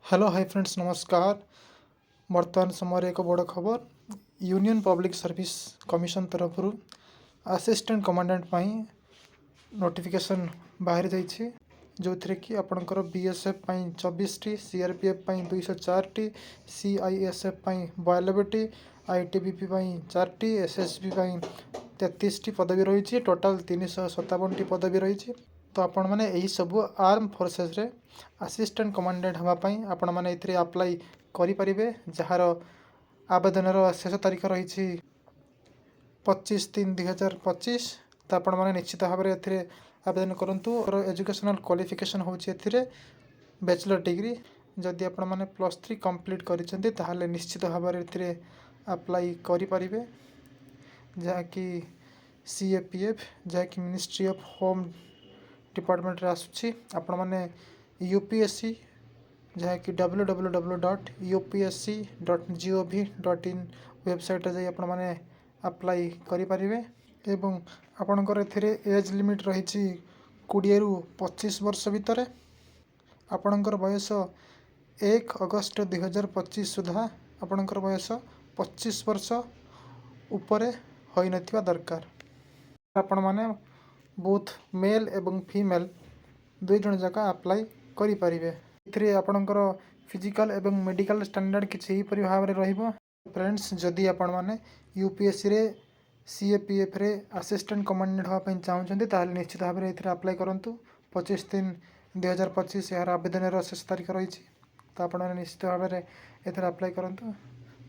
Hello, high friends, ନମସ୍କାର। ବର୍ତ୍ତମାନ ସମୟରେ ଏକ ବଡ଼ ଖବର। ୟୁନିୟନ୍ ପବ୍ଲିକ୍ ସର୍ଭିସ୍ କମିଶନ ତରଫରୁ ଆସିଷ୍ଟାଣ୍ଟ କମାଣ୍ଡାଣ୍ଟ ପାଇଁ ନୋଟିଫିକେସନ୍ ବାହାରି ଯାଇଛି, ଯେଉଁଥିରେ କି ଆପଣଙ୍କର ବିଏସ୍ଏଫ୍ ପାଇଁ 24ଟି, ସିଆର୍ପିଏଫ୍ ପାଇଁ 204ଟି, ସିଆଇଏସ୍ଏଫ୍ ପାଇଁ 92ଟି, ଆଇଟିବିପି ପାଇଁ ଚାରିଟି, ଏସ୍ଏସ୍ବି ପାଇଁ 33ଟି ପଦବୀ ରହିଛି। ଟୋଟାଲ୍ 357ଟି ପଦବୀ ରହିଛି। ତ ଆପଣମାନେ ଏହିସବୁ ଆର୍ମ ଫୋର୍ସେସ୍ରେ ଆସିଷ୍ଟାଣ୍ଟ କମାଣ୍ଡାଣ୍ଟ ହେବା ପାଇଁ ଆପଣମାନେ ଏଥିରେ ଆପ୍ଲାଇ କରିପାରିବେ, ଯାହାର ଆବେଦନର ଶେଷ ତାରିଖ ରହିଛି 25/3/2025। ତ ଆପଣମାନେ ନିଶ୍ଚିତ ଭାବରେ ଏଥିରେ ଆବେଦନ କରନ୍ତୁ। ଏଜୁକେସନାଲ୍ କ୍ୱାଲିଫିକେସନ୍ ହେଉଛି ଏଥିରେ ବ୍ୟାଚଲର୍ ଡିଗ୍ରୀ। ଯଦି ଆପଣମାନେ +3 କମ୍ପ୍ଲିଟ୍ କରିଛନ୍ତି, ତାହେଲେ ନିଶ୍ଚିତ ଭାବରେ ଏଥିରେ ଆପ୍ଲାଇ କରିପାରିବେ, ଯାହାକି ସିଏପିଏଫ୍, ଯାହାକି ମିନିଷ୍ଟ୍ରି ଅଫ୍ ହୋମ୍ ଡିପାର୍ଟମେଣ୍ଟରେ ଆସୁଛି। ଆପଣମାନେ ୟୁପିଏସ୍ସି, ଯାହାକି www.upsc.gov.in ୱେବସାଇଟ୍ରେ ଯାଇ ଆପଣମାନେ ଆପ୍ଲାଇ କରିପାରିବେ ଏବଂ ଆପଣଙ୍କର ଏଥିରେ ଏଜ୍ ଲିମିଟ୍ ରହିଛି 20ରୁ 25 ବର୍ଷ ଭିତରେ। ଆପଣଙ୍କର ବୟସ 1 ଅଗଷ୍ଟ 2025 ସୁଦ୍ଧା ଆପଣଙ୍କର ବୟସ 25 ବର୍ଷ ଉପରେ ହୋଇନଥିବା ଦରକାର। ଆପଣମାନେ ବୋଥ୍ ମେଲ୍ ଏବଂ ଫିମେଲ୍ ଦୁଇ ଜଣ ଯାକ ଆପ୍ଲାଇ କରିପାରିବେ। ଏଥିରେ ଆପଣଙ୍କର ଫିଜିକାଲ୍ ଏବଂ ମେଡ଼ିକାଲ୍ ଷ୍ଟାଣ୍ଡାର୍ଡ଼ କିଛି ଏହିପରି ଭାବରେ ରହିବ। ଫ୍ରେଣ୍ଡସ୍, ଯଦି ଆପଣମାନେ ୟୁପିଏସ୍ସିରେ ସିଏପିଏଫ୍ରେ ଆସିଷ୍ଟାଣ୍ଟ କମାଣ୍ଡାଣ୍ଟ ହେବା ପାଇଁ ଚାହୁଁଛନ୍ତି, ତାହେଲେ ନିଶ୍ଚିତ ଭାବରେ ଏଥିରେ ଆପ୍ଲାଏ କରନ୍ତୁ। 25/3/2025 ଏହାର ଆବେଦନର ଶେଷ ତାରିଖ ରହିଛି। ତ ଆପଣମାନେ ନିଶ୍ଚିତ ଭାବରେ ଏଥିରେ ଆପ୍ଲାଏ କରନ୍ତୁ।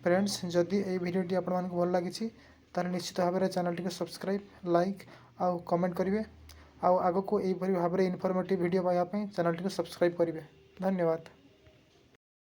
ଫ୍ରେଣ୍ଡସ୍, ଯଦି ଏଇ ଭିଡ଼ିଓଟି ଆପଣମାନଙ୍କୁ ଭଲ ଲାଗିଛି, ତାହେଲେ ନିଶ୍ଚିତ ଭାବରେ ଚ୍ୟାନେଲଟିକୁ ସବସ୍କ୍ରାଇବ୍, ଲାଇକ୍ ଆଉ କମେଣ୍ଟ କରିବେ। ଆଉ ଆଗକୁ ଏହିପରି ଭାବରେ ଇନଫର୍ମେଟିଭ୍ ଭିଡ଼ିଓ ପାଇବା ପାଇଁ ଚ୍ୟାନେଲଟିକୁ ସବସ୍କ୍ରାଇବ୍ କରିବେ। ଧନ୍ୟବାଦ।